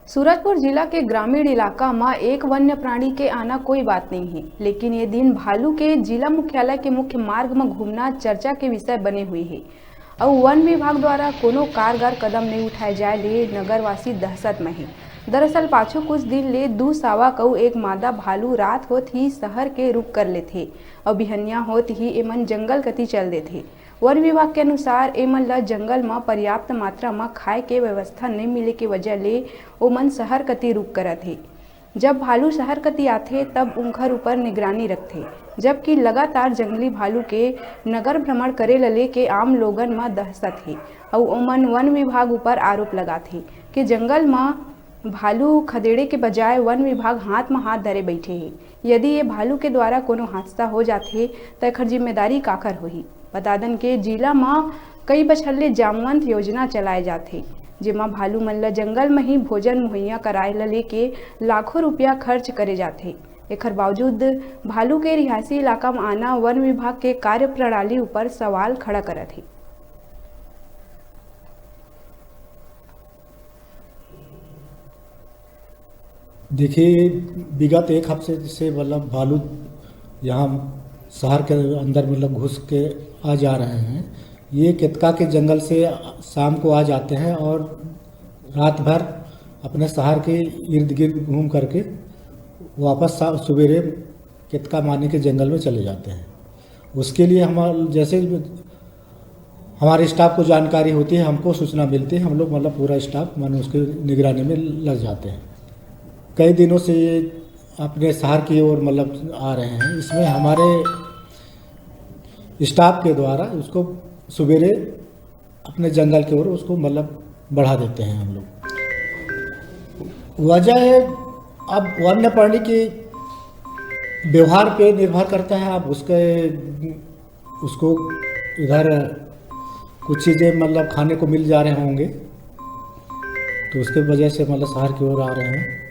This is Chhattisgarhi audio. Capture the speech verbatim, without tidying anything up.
सूरजपुर जिला के ग्रामीण इलाका म एक वन्य प्राणी के आना कोई बात नहीं हे, लेकिन ये दिन भालू के जिला मुख्यालय के मुख्य मार्ग म घूमना चर्चा के विषय बने हुए हे। अउ वन विभाग द्वारा कोनो कारगर कदम नहीं उठाए जाए ले नगरवासी दहशत म हे। दरअसल पाछू कुछ दिन ले दू सावक अउ एक मादा भालू रात होत ही शहर के रुख कर लेथे अउ बिहनिया होत ही एमन जंगल कति चल देथे। वन विभाग के अनुसार एमन ल जंगल म पर्याप्त मात्रा म खाए के व्यवस्था नइ मिले के वजह ले ओमन शहर कति रुख करत हे। जब भालू शहर कति आथे, तब उंखर ऊपर निगरानी रखथे, जबकि लगातार जंगली भालू के नगर भ्रमण करे ल लेके आम लोगन म दहशत हे अउ ओमन वन विभाग ऊपर आरोप लगाथे कि जंगल म भालू खदेड़े के बजाय वन विभाग हाथ म हाथ धरे बइठे हे। यदि ये भालू के द्वारा कोनो हादसा हो जाथे, त एखर जिम्मेदारी काकर होही? बता दन के जिला म कई बछर ले जामवंत योजना चलाए जाथे, जेमा भालू मन ल जंगल म ही भोजन मुहैया कराए ल लेके लाखों रुपया खर्च करे जाथे। एखर बावजूद भालू के रिहायशी इलाका म आना वन विभाग के कार्यप्रणाली ऊपर सवाल खड़ा करत हे। देखिए, विगत एक हफ्ते से मतलब भालू यहाँ शहर के अंदर मतलब घुस के आ जा रहे हैं। ये केतका के जंगल से शाम को आ जाते हैं और रात भर अपने शहर के इर्द गिर्द घूम करके वापस सा-, सवेरे केतका माने के जंगल में चले जाते हैं। उसके लिए हम जैसे हमारे स्टाफ को जानकारी होती है, हमको सूचना मिलती है, हम लोग मतलब पूरा स्टाफ माने उसके निगरानी में लग जाते हैं। कई दिनों से ये अपने शहर की ओर मतलब आ रहे हैं। इसमें हमारे स्टाफ के द्वारा उसको सवेरे अपने जंगल की ओर उसको मतलब बढ़ा देते हैं हम लोग। वजह है, अब वन्य प्राणी के व्यवहार पे निर्भर करता है। अब उसके उसको इधर कुछ चीज़ें मतलब खाने को मिल जा रहे होंगे, तो उसके वजह से मतलब शहर की ओर आ रहे हैं।